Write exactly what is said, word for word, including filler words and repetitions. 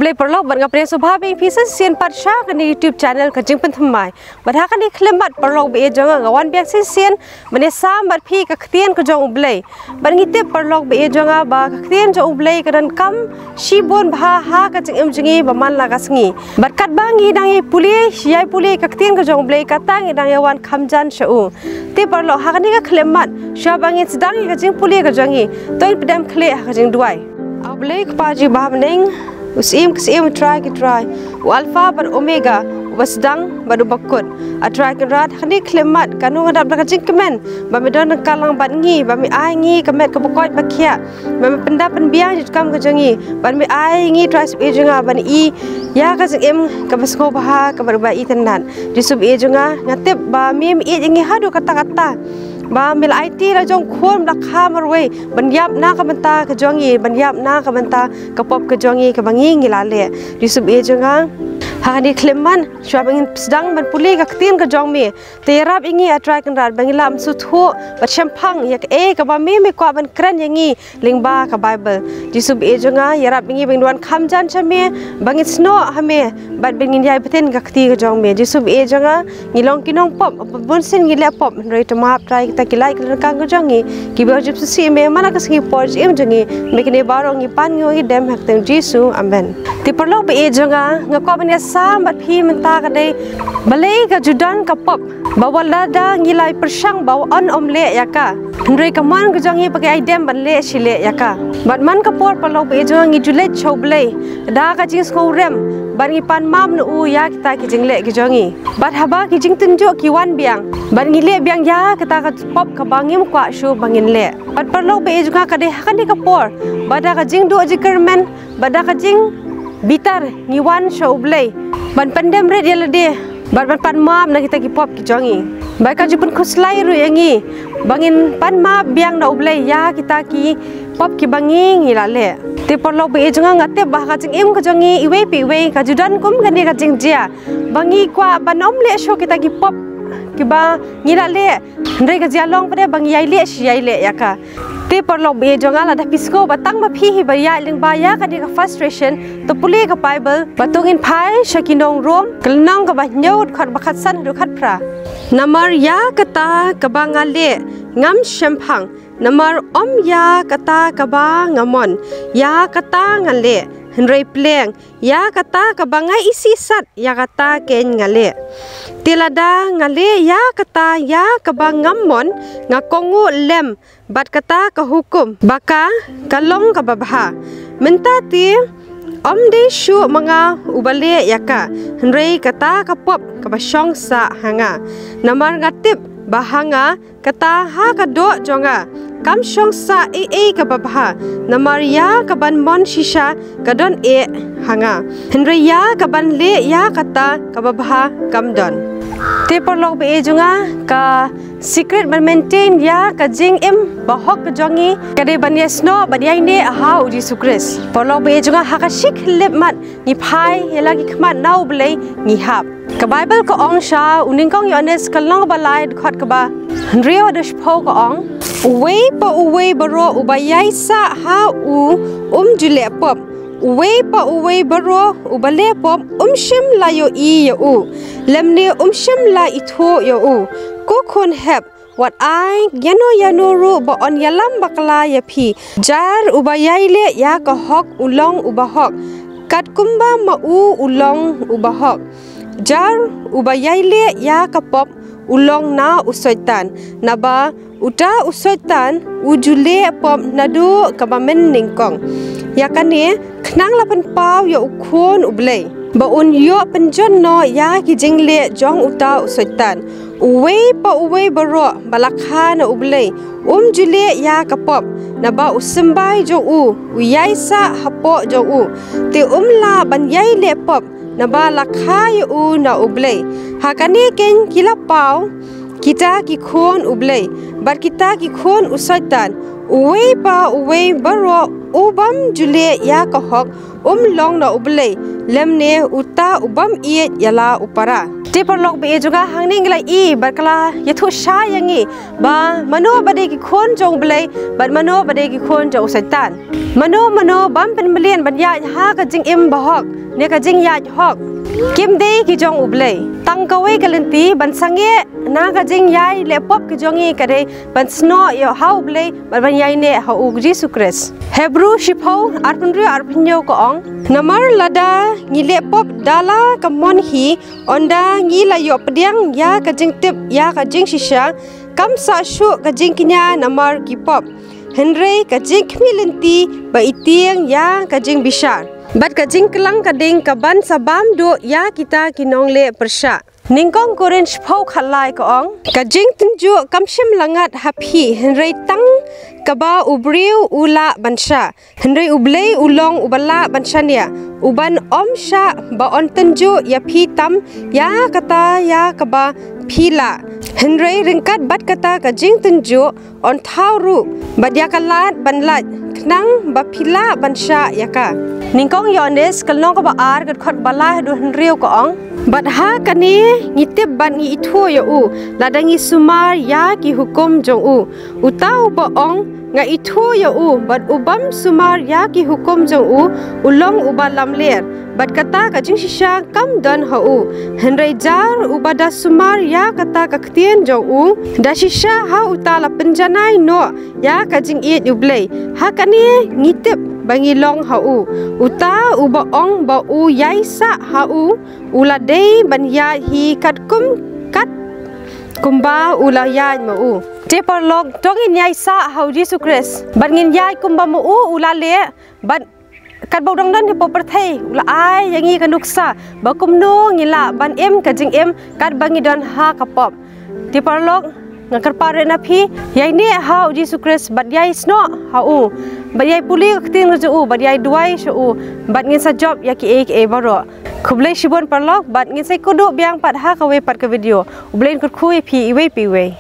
Khublei paralok, bad nga pdiang sngewbha biang ïa phi sa shisien pat sha kane YouTube channel Ka Jingpynthymmai. Bad ha kane ka khyllipmat paralok baieit jong nga, nga wan biang sa shisien ban ïasam bad phi ka ktien ka jong U Blei. Bad ngi tip paralok baieit jong nga ba ka ktien jong U Blei ka donkam shibun bha ha ka jingim jong ngi ba man la ka sngi. Bad katba ngi dang ïai pule, ïai pule ka ktien ka jong U Blei, kata ngi dang ïa wan kham jan sha u. Te paralok, ha kane ka khyllipmat, shuwa ba ngin sdang ïa ka jingpule ka jong ngi, to ngin pdiang khleh ha ka jingduwai. A Blei Kpa jong ngi ba ha bneng, U Syiem ki syiem, U Trai ki trai, U Alpha bad Omega, Uba sdang bad Uba kut. A Trai Kynrad, ha kane ka khyllipmat, kano nga dap da ka jingkmen ba me don ryngkat lang bad ngi, ba me ai ngi ka met kaba koit ba khiah, ba me pynda pynbiang ïa ka kam ka jong ngi, bad me ai ngi, Trai Jisu baieit jong nga, ban ïohi ïa ka jingim kaba sngewbha, kaba itynnad. Jisu baieit jong nga, nga tip ba me, me ïeit ïa ngi haduh katta katta, ba me la aiti la jong u Khun ba la kha marwei ban ïap na ka bynta ka jong ngi, ban ïap na ka bynta ka pop ka jong ngi kaba ngi, ngi la leh. Jisu baieit jong nga, ha kane ka khyllipmat, shuwa ba ngin sdang ban pule ka ktien ka jong me, te ïarap ïa ngi, A Trai Kynrad, ba ngin lah ban sngewthuh bad shemphang ïa kaei kaba me, me kwah ban kren ïa ngi lyngba ka Baibl. Jisu baieit jong nga, ïarap ïa ngi ba ngin wan kham jan sha me, ba ngin snoh ha me, bad ba ngin ïai bteng ka kti ka jong me. Jisu baieit jong nga, ngi long ki nongpop, bun sien ngi leh pop, hynrei to map, Trai, kita ki lait ki lyngkang ka jong ngi, kiba jubsisi me man la ka sngi por jingim jong ngi. Me kine baroh ngi pan, ngi ong, ngi dem ha ka kyrteng Jisu. Amen. Te paralok baieit jong nga, nga kwah ban ïasam bad phi mynta ka dei, balei ka ju don ka pop ba wat lada ngi la pyrshang ba yn ym leh ïa ka, hynrei ka mon ka jong ngi ba ka ïai dem ban leh shi leh ïa ka. Bad man ka por paralok baieit jong nga, ngi ju leit sha U Blei da ka jingsngewrem, bad ngi pan map na u ïa kita ki jingleh ki jong ngi. Bad haba ki jingtynjuh ki wan biang, bad ngi leh biang ïa kata ka pop kaba ngim kwah shuh ba ngin leh. Bad paralok baieit jong nga, ka dei ha kane ka por ba da ka jingduh jingkyrmen, bad da ka jingbitar ngi wan sha U Blei ban pyndem rit ïa lade, bad ban pan map na kita ki pop ki jong ngi. Bad ka ju pynkhuslai ruh ïa ngi ba ngin pan map biang na U Blei ïa kita ki pop kiba ngi, ngi la leh. Te paralok baieit jong nga, nga tip ba ha ka jingim ka jong ngi iwei pa iwei ka ju don kum kane ka jingjia, ba ngi kwah ban ym leh shuh kita ki pop kiba ngi la leh, hynrei ka jia long pat de ba ngi ïai leh shi ïai leh ïa ka. Te paralok baieit jong nga, lada phi sngew ba tang ma phi hi ba ïaid lyngba ïa kane ka frustration, to pule ka Baibl, bad to ngin phai sha ki nong Rom, ka lynnong kaba hynñiew, dkhot ba khatsan haduh khatphra. Namar ïa kata kaba nga leh ngam shemphang, namar ym ïa kata kaba nga mon, ïa kata nga leh, hynrei pleng ïa kata kaba nga isih sat, ïa kata keiñ nga leh. Te lada nga leh ïa kata ïa kaba ngam mon, nga kohnguh lem bad kata ka hukum ba ka, ka long kaba bha. Mynta te, ym dei shuh ma nga uba leh ïa ka, hynrei kata ka pop kaba shong sah ha nga. Namar nga tip ba ha nga, kata ha ka doh jong nga, kam shong sah ei ei kaba bha, namar ïa kaban mon shisha ka don eh ha nga, hynrei ïa kaban leh ïa kata kaba bha kam don. Te paralok baieit jong nga, ka secret ban maintain ïa ka jingim bahok ka jong ngi ka dei ban ïasnoh bad ïaineh ha U Jisu Khrist. Paralok baieit jong nga, ha ka shi khyllipmat ngi phai ïa la ki khmat na U Blei, ngi hap. Ka Baibl ka ong sha u Nyngkong Ïoannis ka lynnong ba lai, dkhot kaba hynriew haduh shiphew ka ong, uwei pa uwei baroh uba ïaisah ha u um ju leh pop. Uwei pa uwei baroh uba leh pop um shym la ïohi ïa u, lymne um shym la ithuh ïa u. Ko khun hep, wat ai ïano ïano ruh ba yn ïalam bakla ïa phi. Jar uba ïai leh ïa ka hok u long uba hok, katkumba ma u u long uba hok. Jar uba ïai leh ïa ka pop u long na u Soitan, naba uta u Soitan u ju leh pop naduh kaba mynnyngkong. Ïa kane, khnang la pynpaw ïa u Khun U Blei, ba un ïoh pynjot noh ïa ki jingleh jong uta u Soitan. Uwei pa uwei baroh ba la kha na U Blei um ju leh ïa ka pop, naba u symbai jong u u ïaisah hapoh jong u. Te um lah ban ïai leh pop, naba la kha ïa u na U Blei. Ha kane keiñ ki la paw kita ki khun U Blei bad kita ki khun u Soitan. Uwei pa uwei baroh u bym ju leh ïa ka hok um long na U Blei, lymne uta u bym ïeit ïa la u para. Te paralok ba ïeit jong nga, hangne ngi la ïohi bad ka la ïathuh shai ïa ngi ba mano ba dei ki khun jong U Blei bad mano ba dei ki khun jong u Soitan. Mano mano bym pynmlien ban ïaid ha ka jingim bahok ne ka jingïaid hok, kim dei ki jong U Blei. Tang kawei ka lynti ban sangeh na ka jingïaleh pop ki jong ngi ka dei ban snoh ïa ha U Blei bad ban ïaineh ha U Jisu Khrist. Hebru shiphew, arphew hynriew arphew hynñiew ka ong: Namar lada ngi leh pop da la ka mon hi, ynda ngi la ïoh pdiang ïa ka jingtip ïa ka jingshisha, kam sah shuh ka jingkñia namar ki pop, hynrei ka jingkhmih lynti ba ïa tieng ïa ka jingbishar, bad ka jingklang ka ding ka ban sa bam duh ïa kita ki nongleh pyrshah. Nyngkong Korinth shiphew khatlai ka ong: Ka jingtynjuh kam shym la ngat ha phi, hynrei tang kaba u briew u lah ban shah. Hynrei U Blei u long uba lah ban shaniah, u ban ym shah ba un tynjuh ïa phi tam ïa kata ïa kaba phi lah, hynrei ryngkat bad kata ka jingtynjuh un thaw ruh bad ïa ka lad ban lait, khnang ba phi lah ban shah ïa ka. Nyngkong Ïoannis ka lynnong kaba ar, ka dkhot ba lai haduh hynriew ka ong: Bad ha kane ngi tip bad ngi ithuh ïa u, lada ngi sumar ïa ki hukum jong u. Uta uba ong, Nga ithuh ïa u, bad u bym sumar ïa ki hukum jong u, u long uba lamler, bad kata ka jingshisha kam don ha u. Hynrei jar uba da sumar ïa kata ka ktien jong u, da shisha ha uta la pynjanai noh ïa ka jingïeit U Blei. Ha kane ngi tip ba ngi long ha u. Uta uba ong ba u ïaisah ha u, u la dei ban ïaid hi katkum kat kumba u la ïaid ma u. Te paralok, to ngin ïaisah ha U Jisu Khrist bad ngin ïaid kumba ma u u la leh, bad katba u dang don hapoh pyrthei u la ai ïa ngi ka nuksa ba kumno ngi lah ban im ka jingim katba ngi don ha ka pop. Te paralok, nga kyrpad ruh na phi, ïaineh ha U Jisu Khrist bad ïaisnoh ha u, bad ïai pule ka ktien jong u, bad ïai duwai sha u, bad ngin sa jop ïa kiei kiei baroh. Khublei shibun paralok, bad ngin sa ïakynduh biang pat ha kawei pat ka video. U Blei un kyrkhu ïa phi iwei pa iwei.